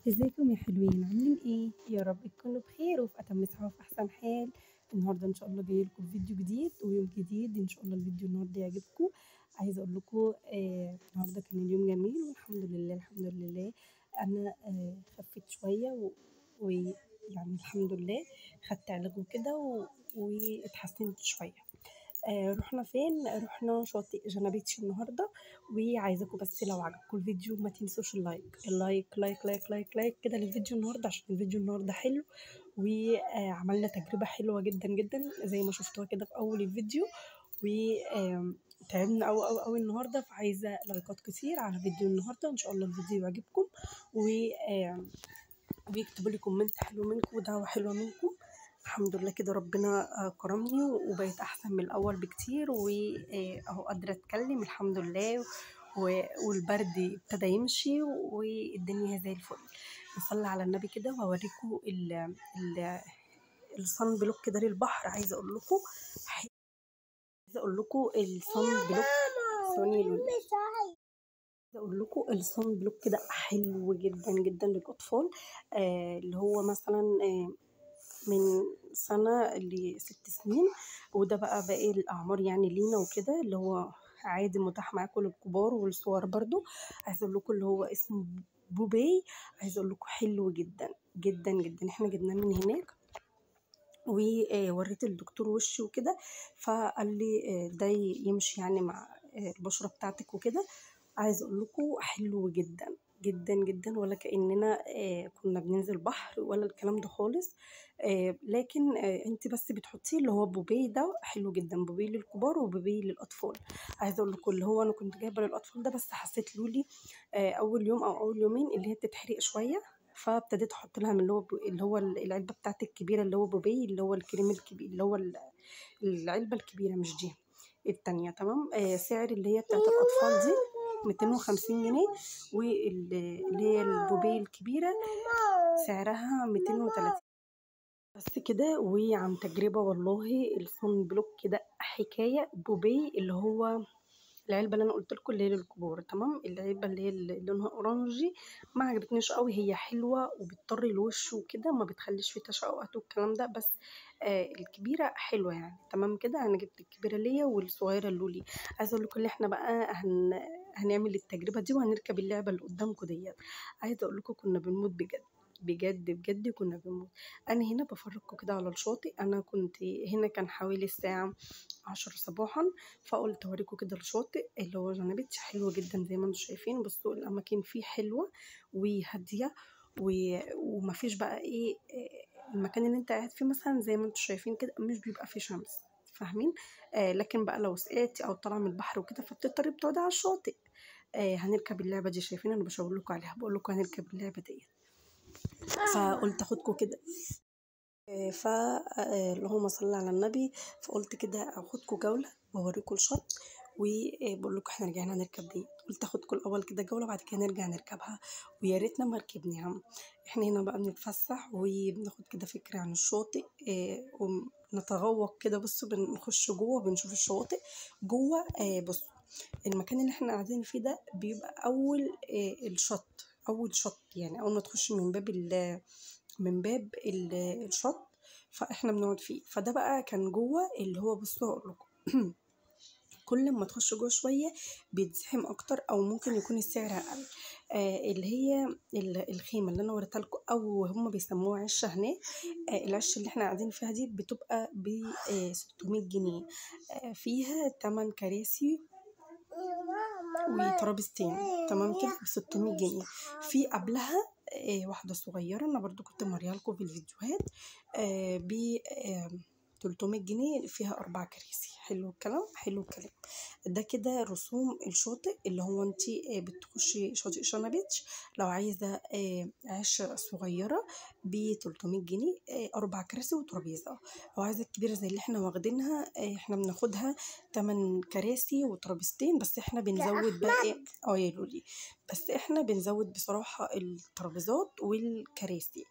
ازيكم يا حلوين؟ عاملين ايه؟ يا رب تكونوا بخير وفي اتم صحة وفي احسن حال. النهارده ان شاء الله جاي لكم فيديو جديد ويوم جديد، ان شاء الله الفيديو النهارده يعجبكم. عايزه اقول لكم النهارده كان اليوم جميل والحمد لله. الحمد لله انا خفيت شوية ويعني الحمد لله خدت علاج وكده واتحسنت شوية. رحنا فين؟ رحنا شاطئ جانا بيتش النهارده. وعايزاكم بس لو عجبكم الفيديو ما تنسوش ال like ال like like like like like كده للفيديو النهارده، عشان الفيديو النهارده حلو وعملنا تجربه حلوة جدا جدا زي ما شفتوها كده في اول الفيديو، وتعبنا قوي قوي قوي النهارده. فعايزه لايكات كتير على فيديو النهارده، ان شاء الله الفيديو يعجبكم ويكتبوا لي comment حلو منكم ودعوة حلوة منكم. الحمد لله كده ربنا كرمني وبقيت احسن من الاول بكتير، واهو قادرة اتكلم الحمد لله، والبرد ابتدى يمشي والدنيا زي الفل. نصلي على النبي كده واوريكم ال sun block ده للبحر. عايزه اقول لكم ال sun block ثواني، عايزه اقول لكم ال sun block ده حلو جدا جدا للاطفال، اللي هو مثلا من سنة ل6 سنين، وده بقى باقي الأعمار يعني لينا وكده، اللي هو عادي متاح معاكم للكبار والصغار برضو. عايزة اقول لكم اللي هو اسمه بوبي، عايزة اقول لكم حلو جدا جدا جدا. احنا جبناه من هناك ووريت الدكتور وشي وكده، فقال لي ده يمشي يعني مع البشرة بتاعتك وكده. عايزة اقول لكم حلو جدا جدا جدا، ولا كأننا كنا بننزل بحر ولا الكلام ده خالص. لكن انت بس بتحطيه اللي هو بوبي ده حلو جدا، بوبي للكبار وبوبي للاطفال. عايزه اقول لكم اللي هو انا كنت جايبه للاطفال ده، بس حسيت لولي اول يوم او اول يومين اللي هي بتتحرق شوية، فابتديت احط لها من اللي هو العلبة بتاعت الكبيرة، اللي هو بوبي اللي هو الكريم الكبير، اللي هو العلبة الكبيرة مش دي التانية. تمام. سعر اللي هي بتاعت الاطفال دي 250 جنيه، واللي هي البوبي الكبيرة سعرها 230 بس كده. وعن تجربة والله ال sun block كده حكاية. بوبي اللي هو العلبة اللي انا قلت لكم اللي هي للكبار، تمام، العلبة اللي هي اللي لونها اورنجي ما عجبتنيش قوي، هي حلوة وبتطري الوش وكده، ما بتخليش فيه تشققات والكلام ده، بس الكبيرة حلوة يعني. تمام كده. انا جبت الكبيرة ليا والصغيرة لولي. عايزه اقول لكم اللي احنا بقى هنعمل التجربة دي وهنركب اللعبة اللي قدامكم ديت. عايزه اقول لكم كنا بنموت بجد بجد بجد، كنا بنموت. انا هنا بفرجكم كده على الشاطئ. انا كنت هنا كان حوالي الساعة 10 صباحا، فقلت اوريكم كده الشاطئ اللي هو جانا بيتش. حلو جدا زي ما انتم شايفين. بصوا الاماكن فيه حلوة وهاديه ومفيش بقى ايه، المكان اللي انت قاعد فيه مثلا زي ما انتم شايفين كده مش بيبقى فيه شمس، فاهمين؟ لكن بقى لو سقعتي او طالعه من البحر وكده فبتضطري بتقعدي على الشاطئ. هنركب اللعبة دي، شايفين انا بشاور لكم عليها، بقول لكم هنركب اللعبة ديت، فقلت اخدكم كده. اللهم صل على النبي. فقلت كده اخدكم جولة واوريكم الشط، وبقول لكم احنا رجعنا نركب دي. قلت اخدكم الاول كده جولة بعد كده نرجع نركبها، ويا ريتنا ما ركبناها. احنا هنا بقى بنتفسح وبناخد كده فكرة عن الشاطئ، ونتغوق كده. بصوا بنخش جوه بنشوف الشواطئ جوه. بصوا المكان اللي احنا قاعدين فيه ده بيبقى اول الشط، اول شط يعني اول ما تخش من باب الشط، فاحنا بنقعد فيه. فده بقى كان جوه اللي هو بصوا هقول لكم كل ما تخش جوه شوية بيتزحم اكتر، او ممكن يكون السعر اقل. اللي هي الخيمة اللي انا وريتها لكم، او هم بيسموها عشه هناك. العشه اللي احنا قاعدين فيها دي بتبقى ب 600 جنيه، فيها 8 كراسي وترابيزتين. تمام كده ب 600 جنيه. في قبلها واحدة صغيرة انا برضو كنت موريها لكم في الفيديوهات، ب 300 جنيه، فيها 4 كراسي. حلو الكلام، حلو الكلام. ده كده رسوم الشاطئ اللي هو انت بتخشي شاطئ جانا بيتش. لو عايزه عشه صغيرة ب 300 جنيه، 4 كراسي وترابيزه. لو عايزه الكبيرة زي اللي احنا واخدينها، احنا بناخدها 8 كراسي وترابيزتين، بس احنا بنزود بقى ايه يا لولي، بس احنا بنزود بصراحة الترابيزات والكراسي.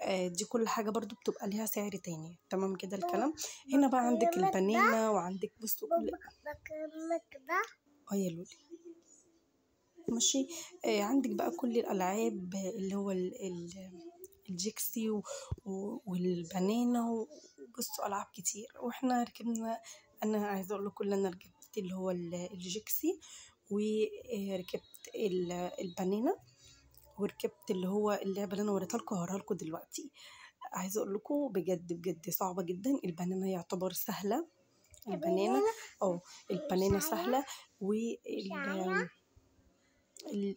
دي كل حاجة برضو بتبقى ليها سعر تاني. تمام كده الكلام. هنا بقى عندك البنانه وعندك بصوا كل يا لولي. ماشي. عندك بقى كل الالعاب اللي هو الجيكسي وال banana، وبصوا العاب كتير. واحنا ركبنا، انا عايزه اقول لكم ان انا ركبت اللي هو الجيكسي، وركبت ال banana، وركبت اللي هو اللعبة اللي انا وريتها لكم، هوريها لكم دلوقتي. عايزه اقول لكم بجد بجد صعبة جدا. ال banana يعتبر سهلة، ال banana ال banana سهلة، وال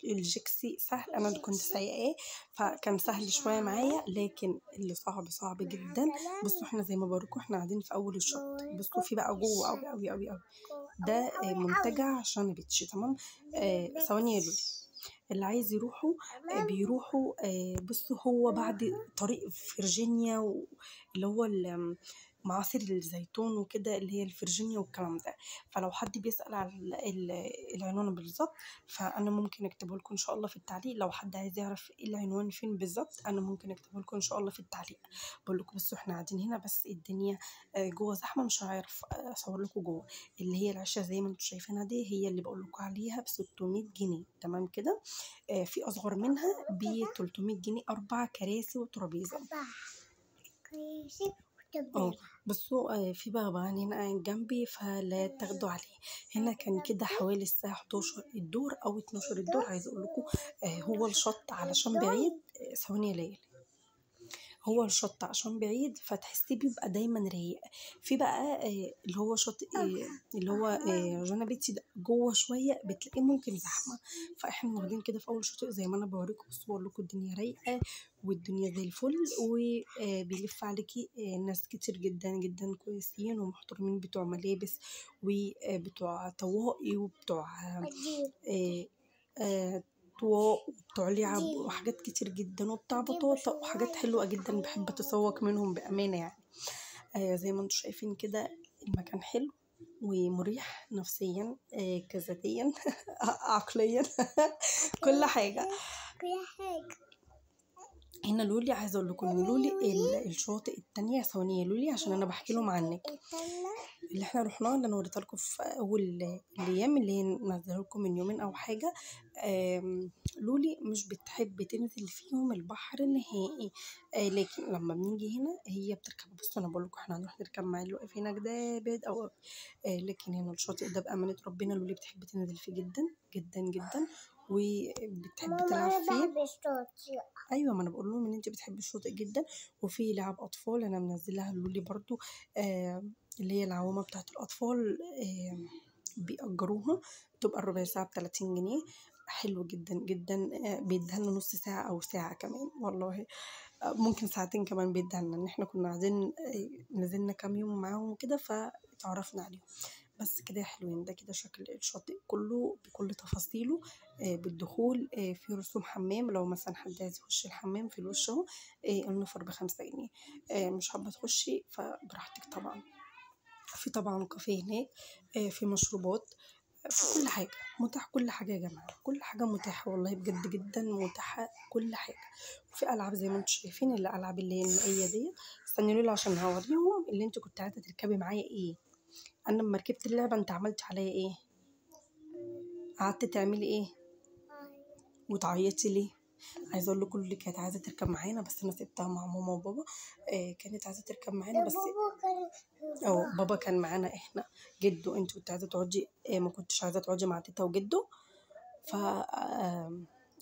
الجيكسي سهل، انا اللي كنت سايقاه فكان سهل شوية معايا، لكن اللي صعب صعب جدا. بصوا احنا زي ما بوريكم احنا قاعدين في اول الشط، بصوا في بقى جوه قوي قوي قوي قوي. ده منتجع جانا بيتش، تمام. ثواني يا لولي، اللي عايز يروحوا بيروحوا. بصوا هو بعد طريق فيرجينيا اللي هو معاصر الزيتون وكده، اللي هي الفرجينيا والكلام ده. فلو حد بيسأل على العنوان بالظبط فأنا ممكن أكتبه لكم إن شاء الله في التعليق. لو حد عايز يعرف العنوان فين بالظبط أنا ممكن أكتبه لكم إن شاء الله في التعليق. بقول لكم بصوا إحنا قاعدين هنا، بس الدنيا جوه زحمة، مش هعرف أصور لكم جوه. اللي هي العشة زي ما انتم شايفينها دي هي اللي بقول لكم عليها ب 600 جنيه، تمام كده. في أصغر منها ب 300 جنيه، 4 كراسي وترابيزة. بصوا في بغبغان هنا قاعد جنبي فلا تاخدوا عليه. هنا كان كده حوالي الساعة 11 الدور أو 12 الدور. عايزة أقول لكم هو الشط علشان بعيد، ثواني يا ليالي، هو الشط عشان بعيد فتحسيه بيبقى دايما رايق. في بقى اللي هو شاطئ اللي هو جانا بيتش ده جوه شوية بتلاقيه ممكن زحمة، فاحنا واخدين كده في اول شاطئ زي ما انا بوريكم. بصوا بقول لكم الدنيا رايقة والدنيا زي الفل، وبيلف عليكي ناس كتير جدا جدا كويسين ومحترمين، بتوع ملابس وبتوع طواقي وبتوع طواق وبتوع لعب وحاجات كتير جدا، وبتاع بطاطا وحاجات حلوة جدا، بحب اتسوق منهم بأمانة يعني. زي ما انتم شايفين كده المكان حلو ومريح نفسيا، كذاتيا عقليا كل حاجة. هنا لولي، عايزه اقول لكم ان لولي الشاطئ التانية، ثواني يا لولي عشان انا بحكي لهم عنك، اللي احنا رحناه اللي انا وريتها لكم في اول الايام اللي هي نزلها لكم من يومين او حاجة. لولي مش بتحب تنزل فيهم البحر نهائي، لكن لما بنيجي هنا هي بتركب. بصوا انا بقول لكم احنا هنروح نركب مع اللي واقف هناك ده بعيد او لكن هنا الشاطئ ده بامانه ربنا لولي بتحب تنزل فيه جدا جدا جدا، وبتحب تلعب فيه. ايوه ما انا بقول لهم ان انت بتحبي الشاطئ جدا. وفي لعب اطفال انا منزلها لولي برضو، اللي هي العوامه بتاعت الاطفال، بيأجروها بتبقى الربع ساعة ب30 جنيه، حلو جدا جدا. بيديها لنا نص ساعة او ساعة كمان، والله ممكن ساعتين كمان بيديها لنا. ان احنا كنا قاعدين نزلنا كام يوم معاهم وكده فتعرفنا عليهم. بس كده يا حلوين، ده كده شكل الشاطئ كله بكل تفاصيله. بالدخول في رسوم حمام، لو مثلا حد عايز يخش الحمام في الوش اهو، النفر ب5 جنيه. مش حابة تخشي فبراحتك طبعا. في طبعا كافيه هناك، في مشروبات، في كل حاجة متاح، كل حاجة يا جماعة، كل حاجة متاحة والله بجد جدا متاحة كل حاجة. وفي العاب زي ما انتم شايفين، الالعاب اللي هي المائية دي. استنوا لي عشان هوريهم اللي انتوا كنت عايزه تركبي معايا ايه. انا لما ركبت اللعبة انت عملت عليا ايه؟ قعدت تعملي ايه وتعيطي ليه؟ عايزه اقول لكم اللي كانت عايزه تركب معانا بس انا سبتها مع ماما وبابا. كانت عايزه تركب معانا بس بابا كان معانا احنا جدو. انت كنت عايزه تقعدي، ما كنتش عايزه تقعدي مع تيتا وجدو، ف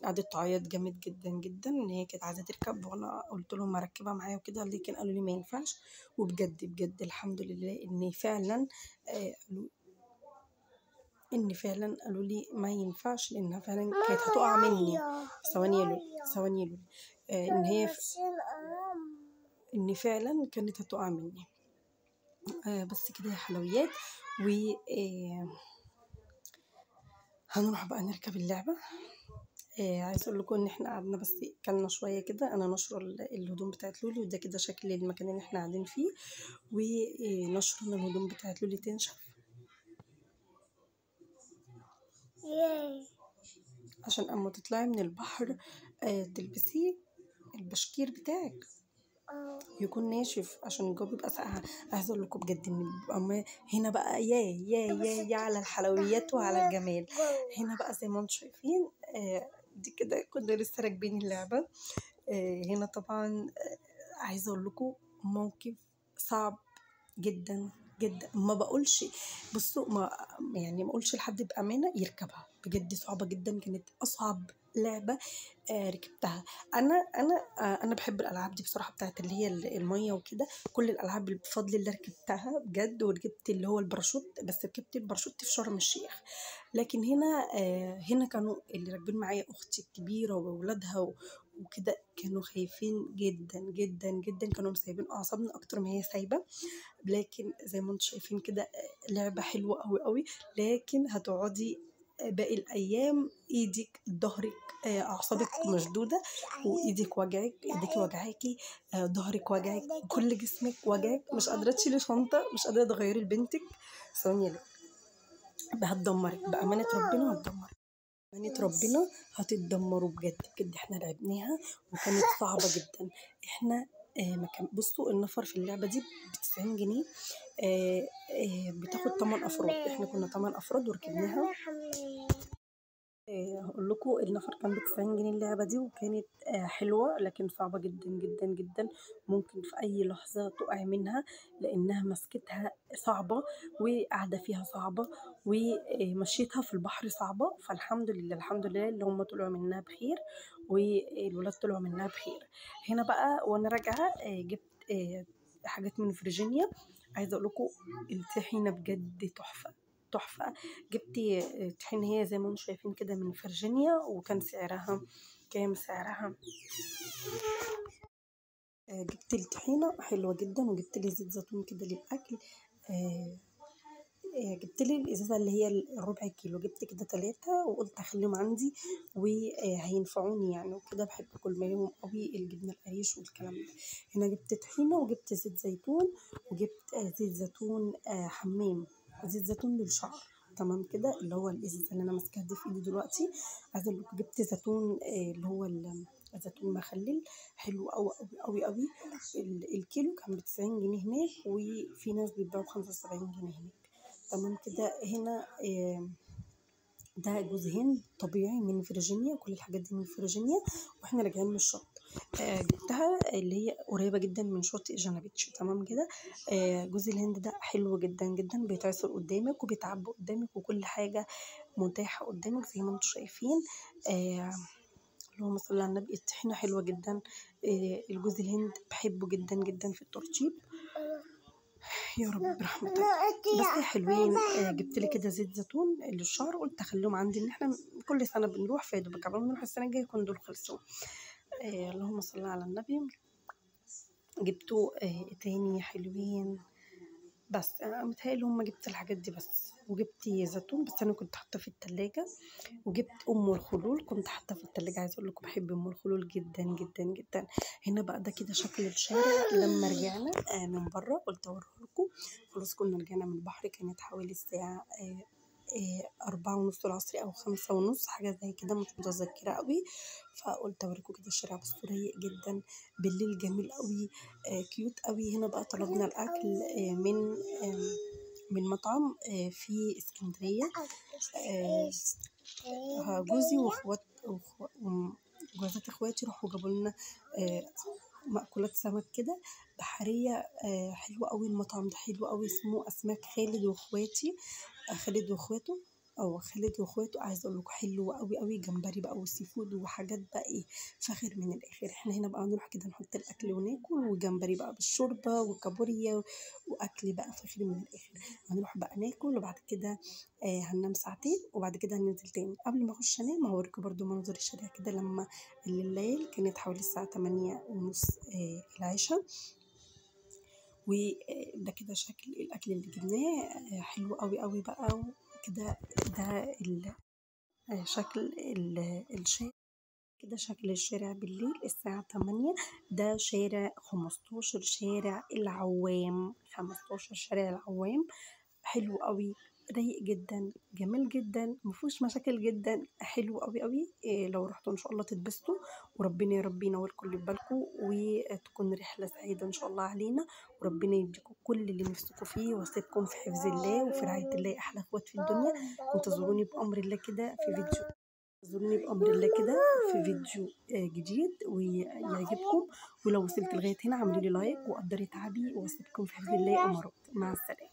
قعدت تعيط جامد جدا جدا ان هي كانت عايزه تركب، وانا قلت لهم اركبها معايا وكده، لكن قالوا لي ما ينفعش. وبجد بجد الحمد لله ان فعلا قالوا لي ما ينفعش، لانها فعلا كانت هتقع مني. ثواني يا لولي، ثواني يا لولي، ان هي ان فعلا كانت هتقع مني. بس كده يا حلويات. و هنروح بقى نركب اللعبة. عايز اقول لكم ان احنا قعدنا بس كلنا شوية كده، انا نشره الهدوم بتاعت لولي، وده كده شكل المكان اللي احنا قاعدين فيه، ونشرنا الهدوم بتاعت لولي تنشف عشان اما تطلعي من البحر تلبسي البشكير بتاعك يكون ناشف عشان الجو بيبقى ساقع. عايزه اقول لكم بجد ان هنا بقى يا يا يا يا على الحلويات وعلى الجمال. هنا بقى زي ما انتم شايفين دي كده كنا لسه راكبين اللعبة. هنا طبعا عايزه اقول لكم موقف صعب جدا جدا، ما بقولش بصوا، ما يعني ما اقولش لحد بامانه يركبها، بجد صعبة جدا، كانت اصعب لعبه ركبتها. انا انا انا بحب الالعاب دي بصراحة، بتاعت اللي هي المية وكده، كل الالعاب اللي بفضل الله ركبتها بجد. وركبت اللي هو الباراشوت، بس ركبت الباراشوت في شرم الشيخ. لكن هنا هنا كانوا اللي راكبين معايا اختي الكبيرة واولادها وكده، كانوا خايفين جدا جدا جدا، كانوا مسايبين اعصابنا اكتر ما هي سايبه. لكن زي ما انتم شايفين كده لعبه حلوة قوي قوي، لكن هتقعدي باقي الايام ايدك ظهرك اعصابك مشدودة، وايدك وجعك، ايدك وجعاكي، ظهرك وجعك، كل جسمك وجعك، مش قادرة تشيلي شنطه، مش قادرة تغيري لبنتك. ثواني لا، هتدمرك بامانه ربنا، هتدمرك بأمانة ربنا، هتتدمروا بجد بجد. احنا لعبناها وكانت صعبة جدا. احنا ما كان، بصوا النفر في اللعبة دي ب90 جنيه، بتاخد 8 أفراد، احنا كنا 8 أفراد وركبناها. هقول لكم النفر كان ب90 جنيه اللعبة دي، وكانت حلوة لكن صعبة جدا جدا جدا، ممكن في أي لحظة تقعي منها، لأنها مسكتها صعبة وقاعدة فيها صعبة ومشيتها في البحر صعبة. فالحمد لله الحمد لله اللي هم طلعوا منها بخير، والولاد طلعوا منها بخير. هنا بقى وأنا راجعة جبت حاجات من فيرجينيا. عايزة أقول لكم الطحينة بجد تحفة تحفة. جبت طحينة هي زي ما انتم شايفين كده من فيرجينيا، وكان سعرها كام؟ سعرها جبت الطحينة حلوة جدا، وجبت لي زيت زيتون كده للأكل. جبت لي الإزازة اللي هي الربع كيلو، جبت كده 3 وقلت اخليهم عندي وهينفعوني يعني وكده، بحب اكل منهم قوي الجبنة القريش والكلام ده. هنا جبت طحينة وجبت زيت زيتون، وجبت زيت زيتون حمام، زيت زيتون للشعر، تمام كده، اللي هو الازازه اللي انا ماسكاها دي في ايدي دلوقتي. عايزه اقول لكم جبت زيتون اللي هو زيتون مخلل، حلو قوي قوي قوي. الكيلو كان ب90 جنيه هناك، وفي ناس بيبيعوا ب75 جنيه هناك، تمام كده. هنا ده جوز هند طبيعي من فيرجينيا، كل الحاجات دي من فيرجينيا. واحنا راجعين من الشط جبتها، اللي هي قريبه جدا من شاطئ جانا بيتش، تمام كده. جوز الهند ده حلو جدا جدا، بيتعصر قدامك وبيتعبى قدامك، وكل حاجة متاحة قدامك زي ما انتم شايفين. اللهم صل على النبي. الطحينه حلوة جدا، الجوز الهند بحبه جدا جدا في الترطيب، يا رب برحمتك. بس حلوين. جبت لي كده زيت زيتون للشعر، قلت اخليهم عندي، ان احنا كل سنة بنروح، فيا دوبك قبل ما نروح السنة الجاية يكون دول خلصوا. اللهم صل على النبي. جبتوا تاني حلوين، بس انا متهيألي هما جبت الحاجات دي بس، وجبت زيتون بس انا كنت حاطه في التلاجة، وجبت ام الخلول كنت حاطه في التلاجة. عايزه اقول لكم بحب ام الخلول جدا جدا جدا. هنا بقى ده كده شكل الشارع لما رجعنا من بره، قلت اوريه لكم. خلاص كنا رجعنا من البحر، كانت حوالي الساعة 4:30 العصر او 5:30، حاجة زي كده، مش متذكرة قوي. فقلت اوريكم كده الشارع، بصوا رايق جدا بالليل، جميل قوي، cute قوي. هنا بقى طلبنا الاكل من مطعم في اسكندرية. جوزي واخوات جوازات اخواتي راحوا جابوا لنا مأكولات سمك كده بحرية، حلوة قوي. المطعم ده حلو قوي، اسمه أسماك خالد واخواتي، خالد واخواته، او خالد واخواته. عايز اقول لكم حلو قوي قوي، جمبري بقى و seafood وحاجات بقى ايه فاخر من الاخر. احنا هنا بقى نروح كده نحط الاكل وناكل، وجمبري بقى بالشوربه وكابوريا واكل بقى فاخر من الاخر. هنروح بقى ناكل، وبعد كده هننام ساعتين، وبعد كده هننزل تاني. قبل ما اخش انام هوريكم برضو منظر الشارع كده لما الليل، كانت حوالي الساعة 8:30 العشاء. وده كده شكل الاكل اللي جبناه، حلو قوي قوي بقى كده. ده شكل الشارع كده، شكل الشارع بالليل الساعة 8. ده شارع 15 شارع العوام، 15 شارع العوام، حلو قوي، رايق جدا، جميل جدا، مفيهوش مشاكل جدا، حلو قوي قوي. لو رحتوا ان شاء الله تتبسطوا، وربنا يا رب ينور كل بالكم، وتكون رحله سعيدة ان شاء الله علينا، وربنا يديكم كل اللي نفسكم فيه، واسيبكم في حفظ الله وفي رعاية الله. احلى اخوات في الدنيا، انتظروني بامر الله كده في فيديو. زورني بأمر الله كده في فيديو جديد ويعجبكم. ولو وصلت لغاية هنا اعملوا لي like وقدري تعبي، واسيبكم في حفظ الله. امارات، مع السلامة.